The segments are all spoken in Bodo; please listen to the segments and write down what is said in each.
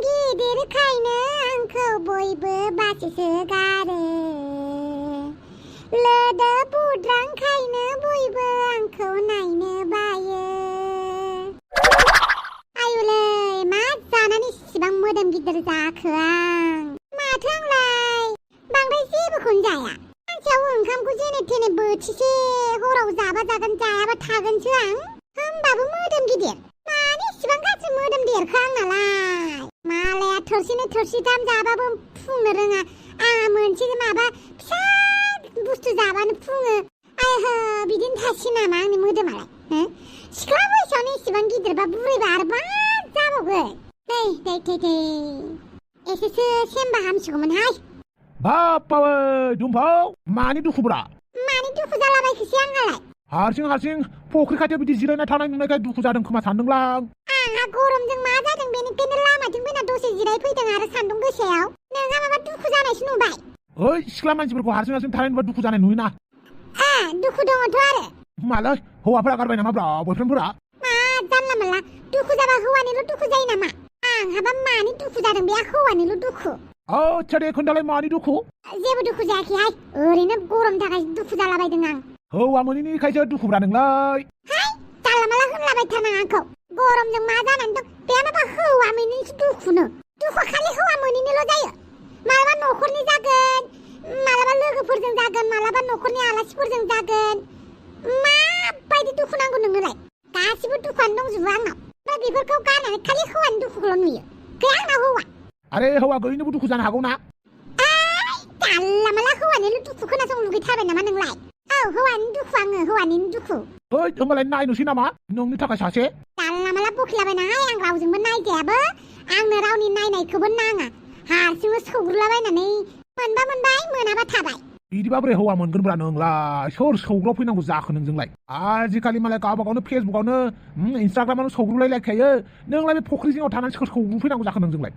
गिदिरखायनो आंखौ बयबो बासिसोगारो लोदो बुद्रांखायनो बयबो आंखौ नायनो बायो आयुलै मा जानानै इसिबां मोदोम गिदिर जाखो आं माथो आंलाय बांद्राय जेबोखौनो जाया सानसेयाव ओंखामखौ जेने थेने बोथिसे हराव जाबा जागोन जायाबा थागोनसो आं होमबाबो मोदोम गिदिर मानो इसिबां गाज्रि मोदोम देरखो आंनालाय मालाया थोरसिनै थोरसिथाम जाबाबो फुंनो रोङा आंहा मोनसे माबा फिसा बुस्थु जाबानो फुङो आयहो बिदिनो थासिगोन नामा आंनि मोदोमालाय सिख्ला बैसोआवनो इसिबां गिदिरबा बुरैबा आरो मा जाबावगोन दै एसेसो सेमबा हामसिगौमोनहाय बाप्पावै दुम्फाव मानि दुखुब्रा मानि दुखु जालाबायखोसै आंहालाय हारसिं फख्रि खाथियाव बिदि जिरायना थानाय नुनायखाय दुखु जादों खोमा सानदोंलां आंहा गरमजों मा जादों बेनिखायनो लामाथिं फैना दसे जिरायफैदों आरो सान्दुं गोसायाव नोंहा माबा दुखु जानायसो नुबाय ओइ सिख्ला मानसिफोरखौ हारसिं थानाय नुबा दुखु जानाय नुयोना दुखु दङथ' आरो मालै हौवाफोरा गारबाय नामा ब्रा बयफ्रेन्डफोरा मा जानला मानला दुखु जाबा हौवानिल' दुखु जायो नामा आंहाबा मानि दुखु जादों बे हौवानिल' दुखु आच्छा दे खोन्थालाय मानि दुखु जेबो दुखु जायाखैहाय ओरैनो गरमनि थाखाय दुखु जालाबायदं आं हौवा मोनैनिखायसो दुखुब्रा नोंलाय हाय जानला मानला होनलाबायथारनाङा आंखौ गरमजों मा जानानै दं बे माबा हौवा मोनैनिसो दुखुनो दुखुआ खालि हौवा मोनैनिल' जायो मालाबा न'खरनि जागोन मालाबा लोगोफोरजों जागोन मालाबा न'खरनि आलासिफोरजों जागोन माबायदि दुखु नांगौ नोंनोलाय गासिबो दुखुआनो दंजोबो आंनाव ओमफ्राय बेफोरखौ गारनानै खालि हौवानि दुखुखौल' नुयो गैया आंनाव हौवा अरे हौवा गैयिनोबो दुखु जानो हागौ ना जानला मानला हौवानिल' दुखु खोनासंनो लुगैथारबाय नामा नोंलाय हौवानि दुखु आङो हौवानिनो दुखु ओइ होमबालाय नायनोसै नामा नोंनि थाखाय सासे जानला मानला बखिलाबायनाहाय आं रावजोंबो नायजायाबो आंनो रावनि नायनायखौबो नाङा हारसिंबो सौग्रुलाबायनानै मोनबा मोनबाय मोनाबा थाबाय बिदिबा बोरै हौवा मोनगोनब्रा नोंलाय सोर सौग्राव फैनांगौ जाखो नोंजोंलाय आजिखालि मालाय गावबा गावनो फेसबुकावनो इन्सटाग्रामावनो सौग्रुलायलायखायो नोंलाय बे फख्रि जिङाव थानानै सोर सौग्रु फैनांगौ जाखो नोंजोंलाय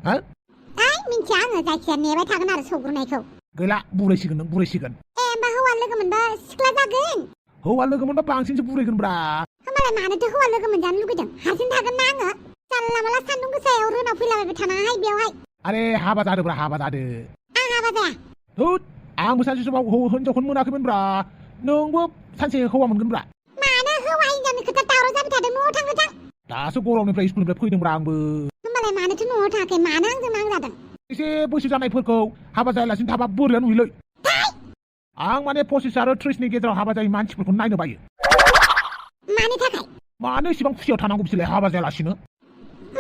मिन्थिया आङो जायखिया नेबाय थागोन आरो सौग्रुनायखौ गैला बुरैसिगोन नों बुरैसिगोन होमबा हौवा लोगो मोनबा सिख्ला जागोन हौवा लोगो मोनबा बांसिनसो बुरैगोनब्रा होमबालाय मानोथो हौवा लोगो मोनजानो लुगैदों हारसिं थागोन ना आङो जानला मानला सान्दुं गोसायाव रोनाव फैलाबायबाय थानाङाहाय बेवहाय आरे हाबा जादोब्रा हाबा जादो आं हाबा जाया होद आंबो सानसे समाव हिनजावखौनो मोनाखैमोनब्रा नोंबो सानसे हौवा मोनगोनब्रा मानो हौवा हिनजावनि खोथा दावराव जाबाय थादों न'आव थांनो थां दासो गरमनिफ्राय स्कुलनिफ्राय फैदोंब्रा आंबो होमबालाय मानोथो न'आव थाङाखै मानो आंजों नांजादों एसे बैसो जानायफोरखौ हाबा जायालासिनो थाबा बोरैया नुयोलै आं माने 25 आरो 30नि गेजेराव हाबा जायै मानसिफोरखौ नायनो बायो मानि थाखाय मानो इसेबां खुसियाव थानांगौ बिसोरलाय हाबा जायालासिनो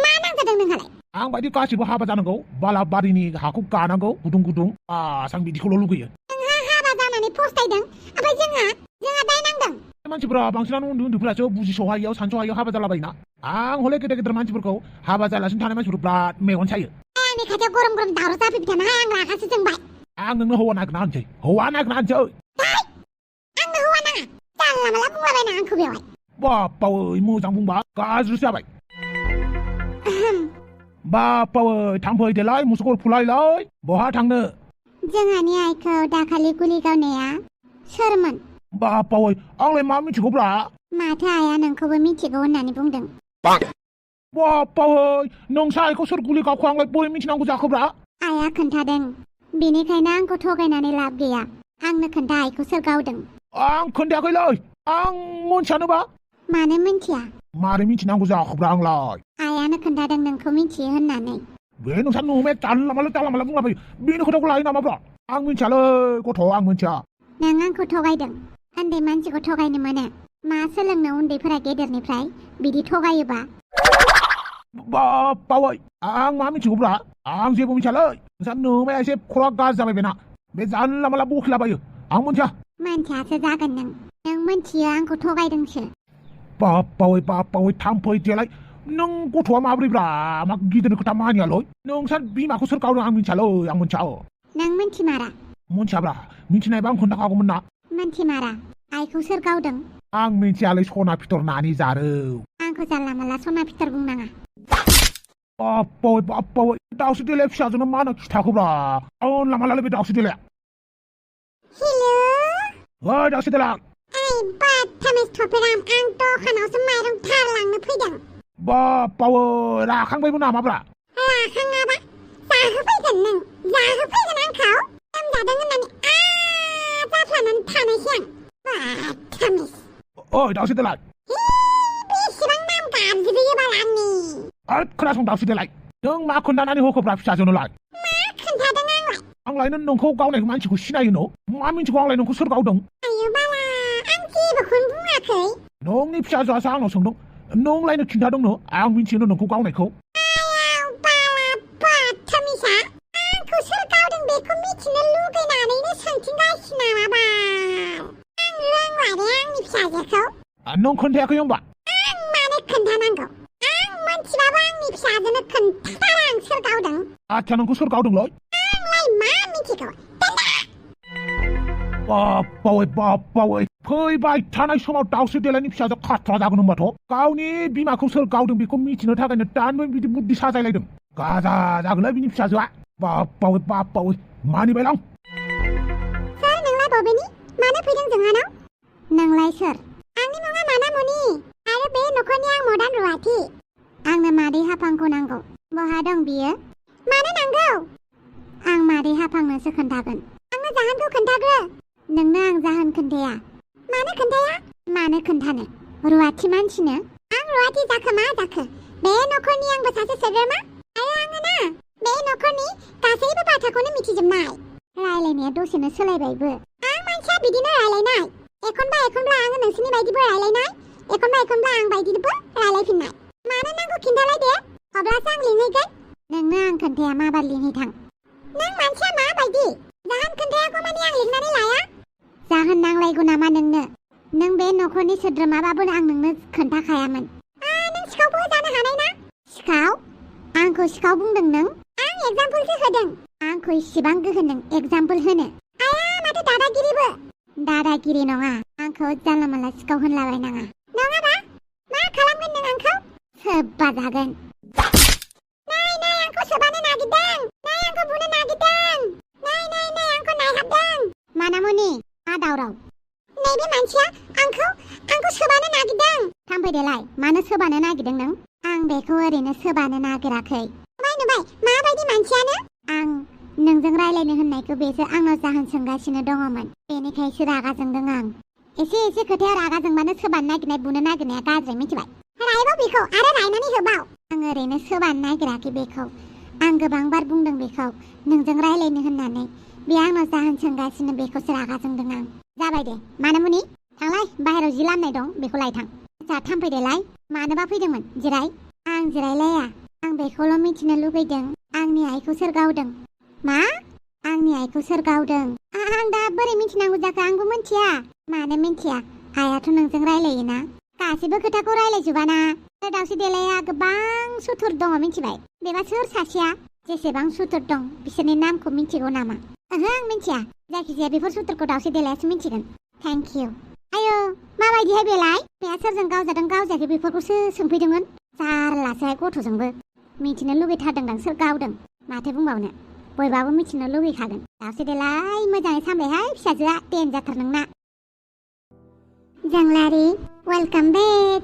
मा नांजादों नोंहालाय आं बायदि गासिबो हाबा जानांगौ बालाबारिनि हाखौ गानांगौ गुदुं आं बिदिखौल' लुगैयो नोंहा हाबा जानानै फस्थायदों ओमफ्राय जोंहा दाय नांदों मानसिफोरा बांसिनानो उन्दैफोरासो बुजिसहायैयाव सानसहायैयाव हाबा जालाबायोना आं हले गेदेर मानसिफोरखौ हाबा जायालासिनो थानाय मानसिफोर बिराद मेगन सायो आंनि खाथियाव गरम दावराव जाफैबाय थानाय आं रागासो जोंबाय आं नोंनो हौवा नागिरना होनसै आंनो हौवा नाङा जानला मानला बुंलाबायना आंखौ बेवहाय बाप्पावै मोजां बुंबा गाज्रिसो जाबाय बाप्पावै थांफै देलाय मुसुगुर फुलायलाय बहा थांनो जोंहानि आइखौ दाखालि गुलि गावनाया सोरमोन बाप्पावै आंलाय मा मिथिगौब्रा माथो आइया नोंखौबो मिथिगौ होननानै बुंदों बाप्पावै नोंसा आइखौ सोर गुलि गावखौ आंलाय बोरै मिथिनांगौ जाखोब्रा आइया खोन्थादों बेनिखायनो आंखौ थगायनानै लाब गैया आंनो खोन्था आइखौ सोर गावदों आं खोन्थायाखैलै आं मोनथियानोबा मानो मिन्थिया मारै मिथिनांगौ जाखोब्रा आंलाय आइयानो खोन्थादों नोंखौ मिथियो होननानै बे नोंसा नुबाय जानला मानला बुंलाबायो बेनि खोथाखौ लायो नामाब्रा आं मिथियालै गथ' आं मिथिया नों आंखौ थगायदों उन्दै मानसिखौ थगायनो मोनो मा सोलोंनो उन्दैफोरा गेदेरनिफ्राय बिदि थगायोबा बाप्पावै आं मा मिथिगौब्रा आं जेबो मिथियालै नोंसा नुबाय एसे खरा गाज्रि जाबाय बेना बे जानला मानला बखिलाबायो आं मिथिया मानसियासो जागोन नों मिथियो आंखौ थगायदोंसो बाप्पावै थांफै देलाय नों गथ'आ माब्रैब्रा मा गिदिरनि खोथा मानियालै नोंसा बिमाखौ सोर गावदों आं मिथियालै आं मिथिया नों मिन्थिमारा मिथियाब्रा मिथिनायबा आं खोन्थाखागौमोन ना मिन्थिमारा आइखौ सोर गावदों आं मिथियालै सना फिथर नानि जारौ आंखौ जानला मानला सना फिथर बुंनाङा बाप्पावै दाउस्रि देलाय फिसाजोंनो मा होनो खिथाखोब्रा जानला मानलालै बे दाउस्रि देलाया हेलौ ओइ दाउस्रि देला ओइ बाथामेस थफेराम आं दखानावसो माइरं थार लांनो फैदों बाप्पावै राखांबायबो नामाब्रा राखाङाबा जाहोफैगोन नों जाहोफैगोन आंखौ लोमजादों होननानै जाफ्लानानै थानायसै आं बाथामिस ओइ दाउस्रि देलाय बेसेबां नाम गाबज्रियो बाल आंनि खोनासं दाउस्रि देलाय नों मा खोन्थानानै होखोब्रा फिसाजोनोलाय मा खोन्थादों आंलाय नों नोंखौ गावनायखौ मानसिखौ सिनायो न' मा मिन्थिगौ आंलाय नोंखौ सोर गावदों आयौ बाला आं जेबोखौनो बुङाखै नोंनि फिसाजोआसो आंनाव सोंदों नोंलायनो खिन्थादोंनो आं मिन्थियो नोंखौ गावनायखौ आयौ बाला बाथामिसा आंखौ सोर गावदों बेखौ मिथिनो लुगैनानैनो सोंथिंगासिनो नामा बाल आं रोंला आंनि फिसाजोखौ नों खोन्थायाखै होमबा आं मानो खोन्थानांगौ आं मोनथिबाबो आंनि फिसाजोनो खोन्थाथारा आं सोर गावदों आच्छा नोंखौ सोर गावदोंलै आंलाय मा मिथिगौ बाप्पावै फैबाय थानाय समाव दाउस्रि देलायनि फिसाजो खाथ्रा जागोन होनबाथ' गावनि बिमाखौ सोर गावदों बेखौ मिथिनो थाखायनो दानो बिदि बुद्धि साजायलायदों गाजा जागोनलै बिनि फिसाजोआ बाप्पावै मानिबायलां सोर नोंलाय बबेनि मानो फैदों जोंहानाव नोंलाय सोर आंनि मुङा मानामुनि आरो बे नखरनि आं मदान रुवाथि आंनो मादै हाफांखौ नांगौ बहा दं बियो मानो नांगौ आं मादै हाफांनोसो खोन्थागोन आंनो जाहोनखौ खोन्थाग्रो नोंनो आं जाहोन खोन्थाया मानो खोन्थाया मानो खोन्थानो रुवाथि मानसिनो आं रुवाथि जाखो मा जाखो बे नखरनि आंबो सासे सोद्रोमा आरो आङो ना बे नखरनि गासैबो बाथ्राखौनो मिथिजोबनाय रायलायनाया दसेनो सोलायबायबो आं मानसिया बिदिनो रायलायनाय एखनबा आङो नोंसोरनि बायदिबो रायलायनाय एखनबा आं बायदिबो रायलायफिननाय मानो नांगौ खिन्थालाय दे अब्लासो आं लिंहैगोन नोंनो आं खोन्थाया माबार लिंहैथां नों मानसिया माबायदि जाहोन खोन्थायागौ मानि आं लिंनानै लाया जाहोन नांलायगौ नामा नोंनो नों बे नखरनि सोद्रोमाबाबो आं नोंनो खोन्थाखायामोन नों सिखावबो जानो हानाय ना सिखाव आंखौ सिखाव बुंदों नों आं एगजामपोलसो होदों आंखौ इसिबां गोहो नों एगजामपोल होनो आया माथो दादागिरिबो दादागिरि नङा आंखौ जानला मानला सिखाव होनलाबायनाङा नङाबा मा खालामगोन नों आंखौ सोबा जागोन नाय आंखौ सोबानो नागिरदों नाय आंखौ बुनो नागिरदों नाय आंखौ नायहाबदों मानामुनि मा दावराव नैबे मानसिया आंखौ सोबानो नागिरदों थांफैदेलाय मानो सोबानो नागिरदों नों आं बेखौ ओरैनो सोबानो नागिराखै नुबाय माबायदि मानसियानो आं नोंजों रायलायनो होननायखौ बेसो आंनाव जाहोन सोंगासिनो दङमोन बेनिखायसो रागा जोंदों आं एसे खोथायाव रागा जोंबानो सोबानो नागिरनाय बुनो नागिरनाया गाज्रि मिथिबाय रायबाव बेखौ आरो रायनानै होबाव आं ओरैनो सोबानो नागिराखै बेखौ आं गोबां बार बुंदों बेखौ नोंजों रायलायनो होननानै बे आंनाव जाहोन सोंगासिनो बेखौसो रागा जोंदों आं जाबाय दे मानामुनि थांलाय बाहेरायाव जि लामनाय दं बेखौ लायथां जा थांफैदेलाय मानोबा फैदोंमोन जिराय आं जिरायलाया आं बेखौल' मिथिनो लुगैदों आंनि आइखौ सोर गावदों मा आंनि आइखौ सोर गावदों आं दा बोरै मिथिनांगौ जाखो आंबो मिथिया मानो मिथिया आइयाथ' नोंजों रायलायोना गासिबो खोथाखौ रायलायजोबाना दाउस्रि देलाया गोबां सुथुर दङ मिथिबाय बेबा सोर सासेया जेसेबां सुथुर दं बिसोरनि नामखौ मिथिगौ नामा ओहो आं मिथिया जायखिजाया बेफोर सुथुरखौ दाउस्रि देलायासो मिथिगोन थेंक इउ आयौ माबायदिहाय बेलाय बेहा सोरजों गावजादों गावजायाखै बेफोरखौसो सोंफैदोंमोन जारलासोहाय गथ'जोंबो मिथिनो लुगैथारदोंदां सोर गावदों माथो बुंबावनो बयबाबो मिथिनो लुगैखागोन दाउस्रि देलाय मोजाङै सामलायहाय फिसाजोआ देनजारथार नोंना जोंलारि वेलकाम बेक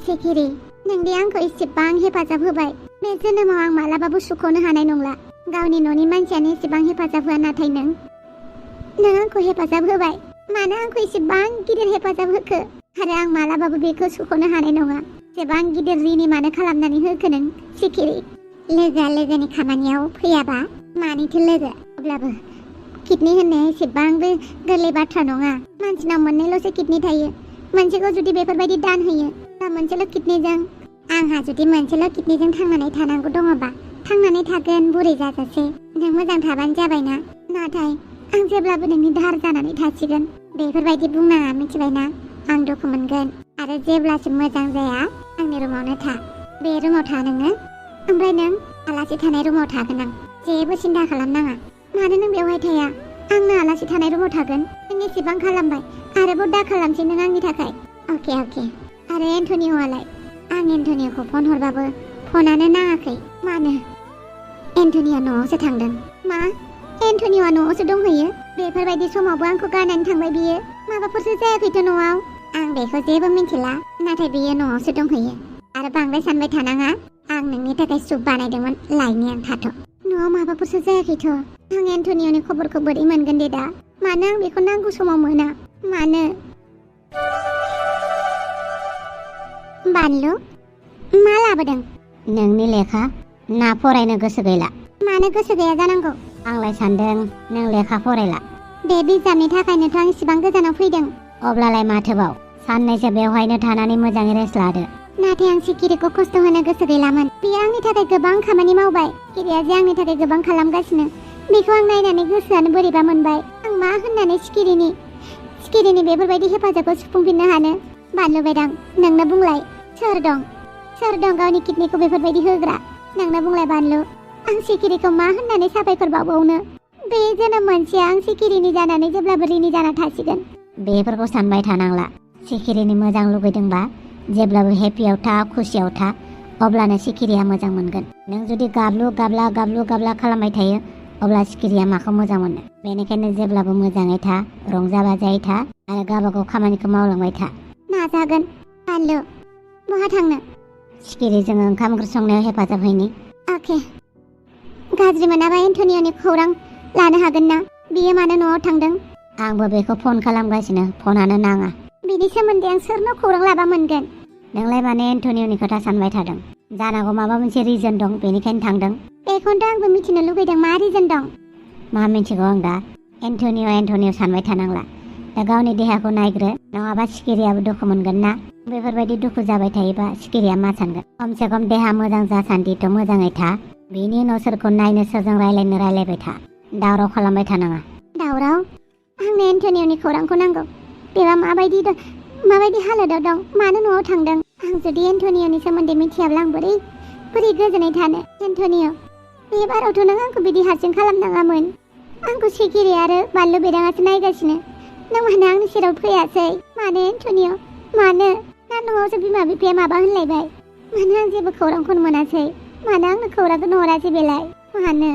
सिखिरि नोंदि आंखौ एसेबां हेफाजाब होबाय बे जोनोमाव आं मालाबाबो सुख'नो हानाय नंला गावनि न'नि मानसियानो एसेबां हेफाजाब होआ नाथाय नों आंखौ हेफाजाब होबाय मानो आंखौ एसेबां गिदिर हेफाजाब होखो आरो आं मालाबाबो बेखौ सुख'नो हानाय नङा एसेबां गिदिर रिनि मानो खालामनानै होखो नों सिखिरि लोगोआ लोगोनि खामानियाव फैयाबा मानिथो लोगो अब्लाबो किडनि होननाया एसेबांबो गोरलै बाथ्रा नङा मानसिनाव मोननैल'सो किडनि थायो मोनसेखौ जुदि बेफोरबायदि दान होयो बा मोनसेल' किडनिजों आंहा जुदि मोनसेल' किडनिजों थांनानै थानांगौ दङबा थांनानै थागोन बुरै जाजासे नों मोजां थाबानो जाबायना नाथाय आं जेब्लाबो नोंनि दाहार जानानै थासिगोन बेफोरबायदि बुंनाङा मिथिबायना आं दुखु मोनगोन आरो जेब्लासिम मोजां जाया आंनि रुमावनो था बे रुमाव था नोङो ओमफ्राय नों आलासि थानाय रुमाव थागोन आं जेबो सिन्था खालामनाङा मानो नों बेवहाय थाया आंनो आलासि थानाय रुमाव थागोन नों एसेबां खालामबाय आरोबाव दा खालामसै नों आंनि थाखाय अके आरो एन्टनिय'आलाय आं एन्टनिय'खौ फन हरबाबो फनानो नाङाखै मानो एन्टनिय'आ न'आवसो थांदों मा एन्टनिय'आ न'आवसो दंहैयो बेफोरबायदि समावबो आंखौ गारनानै थांबाय बियो माबाफोरसो जायाखैथ' न'आव आं बेखौ जेबो मिन्थिला नाथाय बियो न'आवसो दंहैयो आरो बांद्राय सानबाय थानाङा आं आं नोंनि थाखाय सुप बानायदोंमोन लायनि आं थाथ'। न'आव माबाफोरसो जायाखैथ'। आं एन्टनिअनि खबरखौ बोरै मोनगोन दे दा? मानो आं बेखौ नांगौ समाव मोना? मानो? बानलु मा लाबोदों? नोंनि लेखा ना फरायनो गोसो गैला? मानो गोसो गैया जानांगौ? आंलाय सानदों नों लेखा फरायला। बे बिजाबनि थाखायनोथ' आं इसिबां गोजानाव फैदों। अब्लालाय माथोबाव साननैसो बेवहायनो थानानै मोजाङै रेस्ट लादो। नाथाय आं सिखिरिखौ खस्थ' होनो गोसो गैलामोन। बियो आंनि थाखाय गोबां खामानि मावबाय। सिखिरिया जे आंनि थाखाय गोबां खालामगासिनो बेखौ आं नायनानै गोसोआनो बोरैबा मोनबाय। आं मा होननानै सिखिरिनि बेफोरबायदि हेफाजाबखौ सुफुंफिननो हानो? बानलु बेदां, नोंनो बुंलाय सोर दं गावनि किडनिखौ बेफोरबायदि होग्रा? नोंनो बुंलाय बानलु, आं सिखिरिखौ मा होननानै साबायखर बावबावनो? बे जोनोम मोनसेया आं सिखिरिनि जानानै जेब्लाबो रिनि जाना थासिगोन। बेफोरखौ सानबाय थानांला। सिखिरिनि मोजां लुगैदोंबा जेब्लाबो हेपियाव था, खुसियाव था, अब्लानो सिखिरिया मोजां मोनगोन। नों जुदि गाबलु गाबला खालामबाय थायो अब्ला सिखिरिया माखौ मोजां मोनो? बेनिखायनो जेब्लाबो मोजाङै था, रंजा बाजायै था आरो गावबागाव खामानिखौ मावलांबाय था। नाजागोन। बानलु, बहा थांनो? सिखिरि, जोङो ओंखाम ओंख्रि संनायाव हेफाजाब हैनि। अके। गाज्रि मोनाबा एन्टनिअनि खौरां लानो हागोन ना? बियो मानो न'आव थांदों? आंबो बेखौ फन खालामगासिनो, फनानो नाङा। बिनि सोमोन्दै आं सोरनाव खौरां लाबा मोनगोन? नोंलाय माने एन्टनिअनि खोथा सानबाय थादों? जानांगौ माबा मोनसे रिजन दं, बेनिखायनो थांदों। बेखौनोथ' आंबो मिथिनो लुगैदों, मा रिजन दं? मा मिथिगौ आं दा? एन्टनिअ सानबाय थानांला। दा गावनि देहाखौ नायग्रो, नङाबा सिखिरियाबो दुखु मोनगोन ना। बेफोरबायदि दुखु जाबाय थायोबा सिखिरिया मा सानगोन? खमसे खम देहा मोजां जासान्दिथ' मोजाङै था। बेनि उनाव सोरखौ नायनो, सोरजों रायलायबाय था। दावराव खालामबाय थानाङा। दावराव? आंनो एन्टनिअनि खौरांखौ नांगौ। बेबा माबायदि हालोदाव दं? मानो न'आव थांदों? आं जुदि एन्टनिअनि सोमोन्दै मिथियाब्ला आं बोरै गोजोनै थानो? एन्टनिअ, बे बारावथ' नों आंखौ बिदि हारसिं खालामनाङामोन। आंखौ सिखिरि आरो बानलु बेदाङासो नायगासिनो। नों मानो आंनि सेराव फैयासै? मानो एन्टनिअ? मानो? ना न'आवसो बिमा बिफाया माबा होनलायबाय? मानो आं जेबो खौरांखौनो मोनासै? मानो आंनो खौरांखौनो हरासै बेलाय? मानो?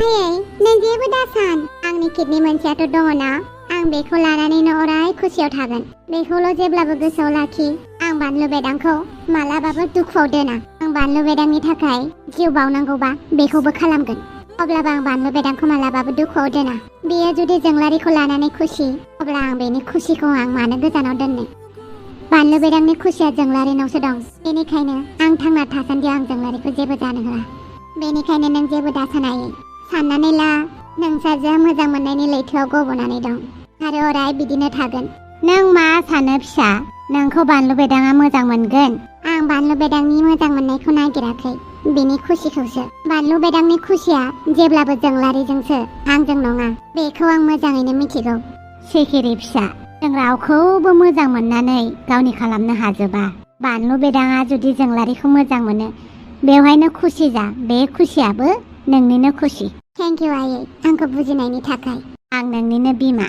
आयै, नों जेबो दासान। आंनि किडनि मोनसेयाथ' दङ ना। आं बेखौ लानानैनो अराय खुसियाव थागोन। बेखौल' जेब्लाबो गोसोआव लाखि। आं बानलु बेदांखौ मालाबाबो दुखुआव दोना। आं बानलु बेदांनि थाखाय जिउ बावनांगौबा बेखौबो खालामगोन। अब्लाबो आं बानलु बेदांखौ मालाबाबो दुखुआव दोना। बेयो जुदि जोंलारिखौ लानानै खुसि, अब्ला आं बेनि खुसिखौ आं मानो गोजानाव दोननो? बानलु बेदांनि खुसिया जोंलारिनावसो दं। बेनिखायनो आं थांना थासान्दि आं जोंलारिखौ जेबो जानो होआ। बेनिखायनो नों जेबो दासानायै साननानै ला, नोंसाजोआ मोजां मोननायनि लैथोआव गब'नानै दं आरो अराय बिदिनो थागोन। नों मा सानो फिसा? नोंखौ बानलु बेदाङा मोजां मोनगोन? आं बानलु बेदांनि मोजां मोननायखौ नागिराखै, बिनि खुसिखौसो। बानलु बेदांनि खुसिया जेब्लाबो जोंलारिजोंसो, आंजों नङा। बेखौ आं मोजाङैनो मिथिगौ। सिखिरि फिसा, जों रावखौबो मोजां मोननानै गावनि खालामनो हाजोबा। बानलु बेदाङा जुदि जोंलारिखौ मोजां मोनो, बेवहायनो खुसि जा। बे खुसियाबो नोंनिनो खुसि। थेंक इउ आयै, आंखौ बुजिनायनि थाखाय। आं नोंनिनो बिमा,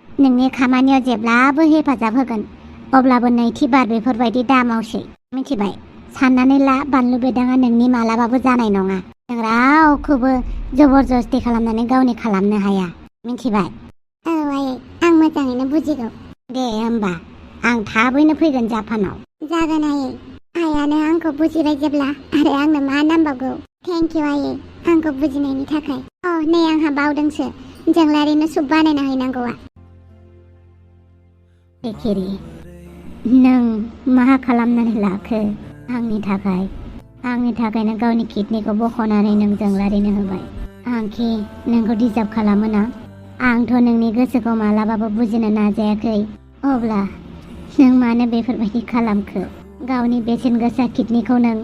नोंनि खामानियाव जेब्लाबो हेफाजाब होगोन। अब्लाबो नैथि बार बेफोरबायदि दा मावसै, मिथिबाय? साननानै ला, बानलु बेदाङा नोंनि मालाबाबो जानाय नङा। जों रावखौबो जबरजस्ति खालामनानै गावनि खालामनो हाया, मिथिबाय? औ आयै, आं मोजाङैनो बुजिगौ। दे होमबा, आं थाबैनो फैगोन जापानाव। जागोन आयै। आइयानो आंखौ बुजिबाय जेब्ला, आरो आंनो मा नांबावगौ? थेंक इउ आयै, आंखौ बुजिनायनि थाखाय। नै आंहा बावदोंसो, जोंलारिनो सुप बानायना हैनांगौआ। सिखिरि, नों मा खालामनानै लाखो? आंनि थाखायनो गावनि किडनिखौ बख'नानै नों जोंलारिनो होबाय। आंखि नोंखौ डिजार्भ खालामो ना? आंथ' नोंनि गोसोखौ मालाबाबो बुजिनो नाजायाखै। अब्ला नों मानो बेफोरबायदि खालामखो? गावनि बेसेन गोसा किडनिखौ नों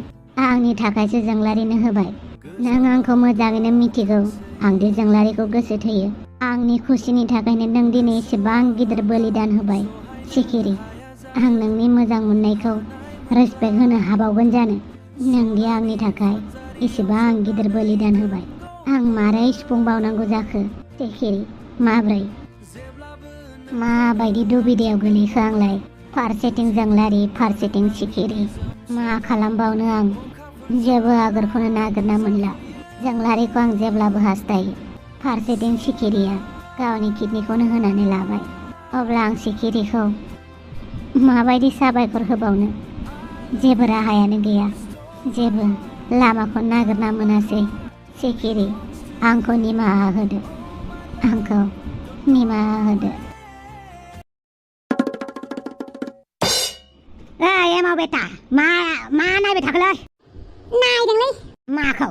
आंनि थाखायसो जोंलारिनो होबाय। नों आंखौ मोजाङैनो मिथिगौ, आंदि जोंलारिखौ गोसो थोयो। आंनि खुसिनि थाखायनो नों दिनै एसेबां गिदिर बलिदान होबाय। सिखिरि, आं नोंनि मोजां मोननायखौ रेसपेक्ट होनो हाबावगोन जानो? नोंदि आंनि थाखाय एसेबां गिदिर बलिदान होबाय, आं मारै सुफुंबावनांगौ जाखो? सिखिरि, माबायदि दुबिदायाव गोलैखो आंलाय? फारसेथिं जोंलारि, फारसेथिं सिखिरि। मा खालामबावनो आं? जेबो आगोरखौनो नागिरना मोनला। जोंलारिखौ आं जेब्लाबो हास्थायो, फारसेथिं सिखिरिया गावनि किडनिखौनो होनानै लाबाय। अब्ला आं सिखिरिखौ माबायदि साबायखर होबावनो? जेबो राहायानो गैया, जेबो। लामाखौ नागिरना मोनासै सिखिरि आंखौ निमाहा होदो आंखौ निमाहा होदो एमाव बेटा मा नायबाय थाखोलै नायदोंलै माखौ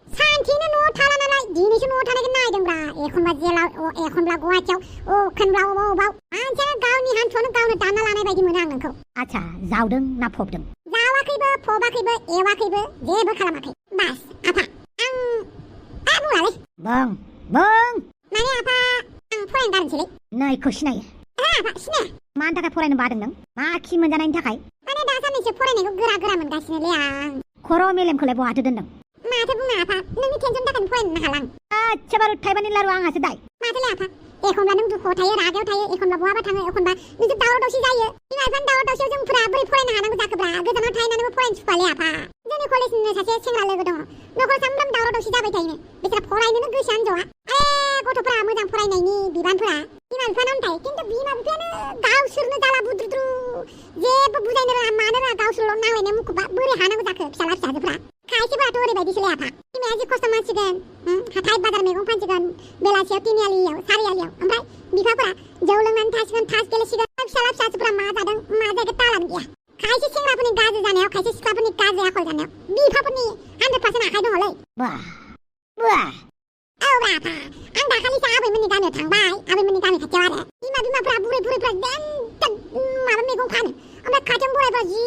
सानसेनो न'आव थाला नालाय दिनैसो न'आव थानायखौ नायदोंब्रा एखनबा जेलाव एखनबा गुवाहाटियाव एखनबा अबाव मानसियानो गावनि हान्थुआवनो गावनो दानना लानाय बायदि मोनो आं नोंखौ आच्छा जावदों ना फबदों जावाखैबो फबाखैबो एवाखैबो जेबो खालामाखै बास आफा आं बुङालै बुं माने आफा आं फरायनो गारनोसैलै नैखौ सिनायो आफा सिनाया मानि थाखाय फरायनो बादों नों मा खि मोनजानायनि थाखाय माने दा साननैसो फरायनायखौ गोरा मोनगासिनोलै आं खर' मेलेमखौलाय बहाथो दोनदों माथो बुङा आफा नोंनि टेनसननि थाखायनो फरायनो हाला आं एसेबारे थाइबानि लारु आंहासो दाय माथोलै आफा एखनबा नों दुखुआव थायो रागायाव थायो एखनबा बहाबा थाङो एखनबा नोंसोर दावराव दावसि जायो बिमा बिफानि दावराव दावसियाव जोंफोरा बोरै फरायनो हानांगौ जाखोब्रा गोजानाव थाहैनानैबो फरायनो सुखुवालै आफा जोंनि कलेजनिनो सासे सेंग्रा लोगो दङ न'खराव सामफ्राम दावराव दावसि जाबाय थायोनो बिसोरा फरायनोनो गोसोआनो ज'आ गथ'फोरा मोजां फरायनायनि बिबानफोरा बिमा बिफानावनो थायो खिन्थु बिमा बिफायानो गावसोरनो जाला बुद्रुद्रु जेबो बुजायनो रोङा मानो रोङा गावसोरल' नांलायनाय मुखुबा बोरै हानांगौ जाखो फिसाला फिसाजोफ्रा खायसेफोराथ' ओरैबायदिसोलै आफा बिमाया जि खस्थ' मानसिगोन हाथाय बाजार मैगं फानसिगोन बेलासियाव तिनिआलियाव सारिआलियाव ओमफ्राय बिफाफोरा जौ लोंनानै थासिगोन थास गेलेसिगोन फिसाला फिसाजोफ्रा मा जादों मा जायाखै तालानो गैया खायसे सेंग्राफोरनि गाज्रि जानायाव खायसे सिख्लाफोरनि गाज्रि आखल जानायाव बिफाफोरनि 100% आखाइ दङलै औ ब्रा आफा आं दाखालिसो आबैमोननि गामियाव थांबाय आबैमोननि गामि खाथियाव आरो बिमाफोरा बुरैफ्रा देन माबा मैगं फानो ओमफ्राय खाथियाव बोरायफ्रा जि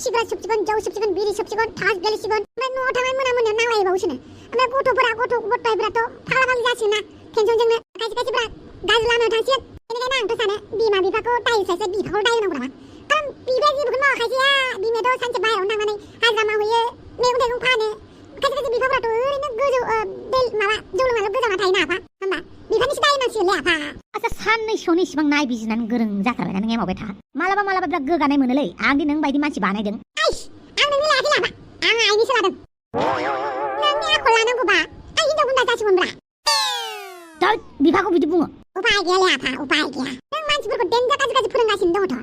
सिगारेट सोबसिगोन जौ सोबसिगोन बिरि सोबसिगोन थास गेलेसिगोन ओमफ्राय न'आव थांनानै मोनायाव नांलायबावोसोनो ओमफ्राय गथ' गथायफ्राथ' फाग्ला फाग्लि जासिगोन ना टेनसनजोंनो खायसेफ्रा गाज्रि लामायाव थांसिगोन बेनिखायनो आंथ' सानो बिमा बिफाखौ दाय होस्लायस्लाय बिफाखौ दाय होनांगौ नामा खारन बिफाया जेबोखौनो मावाखायसेया बिमायाथ' सानसे बाहेरायावनो थांनानै हाजिरा मावहैयो मैगं थाइगं फानो खायसे बिफाफ्राथ' ओरैनो गोजौ माबा जौ लोंनानै गोजावना थायोना आफा होमबा बिफानिसो दाय होनांसिगोनलै आफा आच्छा साननैसोआवनो इसिबां नायबिजिरनानै गोरों जाथारबायना नों एमावबाय था मालाबा बिराद गोगानाय मोनोलै आंदि नों बायदि मानसि बानायदों आं नोंनि लायाखै लाफा आं आइनिसो लादों नोंनि आखल लानांगौबा आं हिनजाव गुन्दा जासिगोनब्रा बिफाखौ बिदि बुङो उपाय गैयालै आफा उपाय गैया नों मानसिफोरखौ देनजार गाज्रि फोरोंगासिनो दङथ'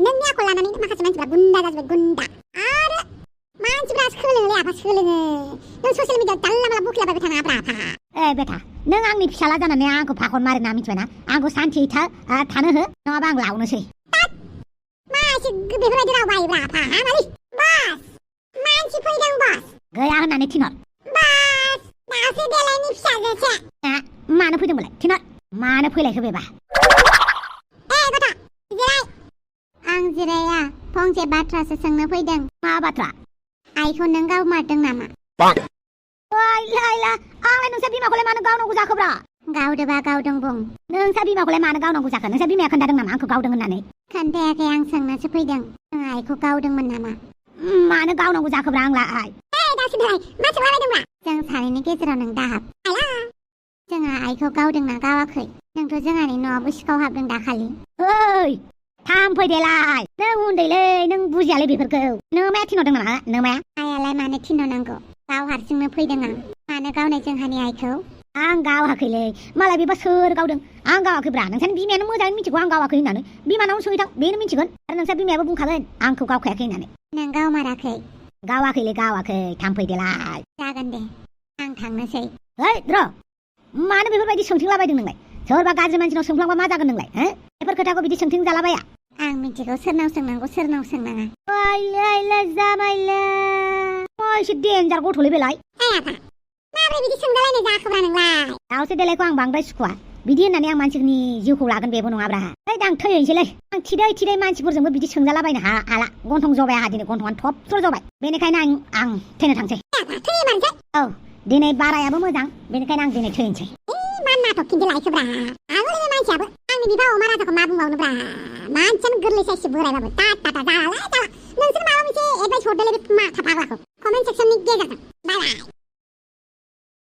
नोंनि आखल लानानै माखासे मानसिफ्रा गुन्दा जाजोब्बाय गुन्दा आरो मानसिफ्रा सोलोङोलै आफा सोलोङो नों ससियेल मिडियायाव जानला माला बुखिलाबायबाय थानाङाब्रा आफा बेटा नों आंनि फिसाला जानानै आंखौ फाखर मारिना मिथिबायना आंखौ सान्थियै थानो हो नङाबा आं लावनोसै मा एसे बेफोरबायदि राव बायोब्रा आफा मालै बास मानसि फैदों बास गैया होननानै थिनहर बास दासो देलायनि फिसाजोसो मानो फैदोंमोनलाय थिनहर मानो फैलायखो बेबा गथ' जिराय आं जिराया फंसे बाथ्रासो सोंनो फैदों मा बाथ्रा आइखौ नों गावमारदों नामा आंलाय नोंसा बिमाखौलाय मानो गावनांगौ जाखोब्रा गावदोबा गावदों बुं नोंसा बिमाखौलाय मानो गावनांगौ जाखो नोंसा बिमाया खोन्थादों नामा आंखौ गावदों होननानै खोन्थायाखै आं सोंनोसो फैदों नों आइखौ गावदोंमोन नामा मानो गावनांगौ जाखोब्रा आंलाय दासो देलाय मा सोंलाबायदोंब्रा जों सानैनि गेजेराव नों दाहाब जोंहा आइखौ गावदोंना गावाखै नोंथ' जोंहानि न'आवबो सिखाव हाबदों दाखालि ओइ थाम्फै देलाय नों उन्दैलै नों बुजियालै बेफोरखौ नों माया थिनहरदों नामा नों माया आइयालाय मानो थिनहरनांगौ गाव हारसिंनो फैदों आं मानो गावनाय जोंहानि आइखौ आं गावाखैलै मालाय बेबा सोर गावदों आं गावाखैब्रा नोंसानि बिमायानो मोजाङै मिथिगौ आं गावाखै होननानै बिमानावनो सोंहैथां बेनो मिथिगोन आरो नोंसा बिमायाबो बुंखागोन आंखौ गावखायाखै होननानै नों गावमाराखै गावाखैलै गावाखै थाम्फै देलाय जागोन दे आं थांनोसै ओइ र' मानो बेफोरबायदि सोंथिंलाबायदों नोंलाय सोरबा गाज्रि मानसिनाव सोंफ्लांबा मा जागोन नोंलाय बेफोर खोथाखौ बिदि सोंथिं जालाबाया आं मिथिगौ सोरनाव सोंनांगौ सोरनाव सोंनाङा जामायला एसे देन्जार गथ'लै बेलाय आफा माबोरै बिदि सोंजालायनाय जाखोब्रा नोंलाय दावसो देलायखौ आं बांद्राय सुखुवा बिदि होननानै आं मानसिनि जिउखौ लागोन बेबो नङाब्रा आं थैनोसैलै आं थिदै मानसिफोरजोंबो बिदि सोंजालाबायनो हाला गन्थं जबाय आंहा दिनै गन्थंआनो थबस्र' जबाय बेनिखायनो आं थैनो थांसै औ दिनै बारायाबो मोजां बेनिखायनो आं दिनै थैनोसै मा नाटक खिन्थु लायखोब्रा आगोलनि मानसियाबो आंनि बिफा अमा राजाखौ मा बुंबावनोब्रा मानसियानो गोरलै साइससो बोरायबाबो जाला नोंसोर माबा मोनसे एडभाइस हरदोलै बे माथा फाग्लाखौ कमेन्ट सेक्सननि गेजेरजों बाय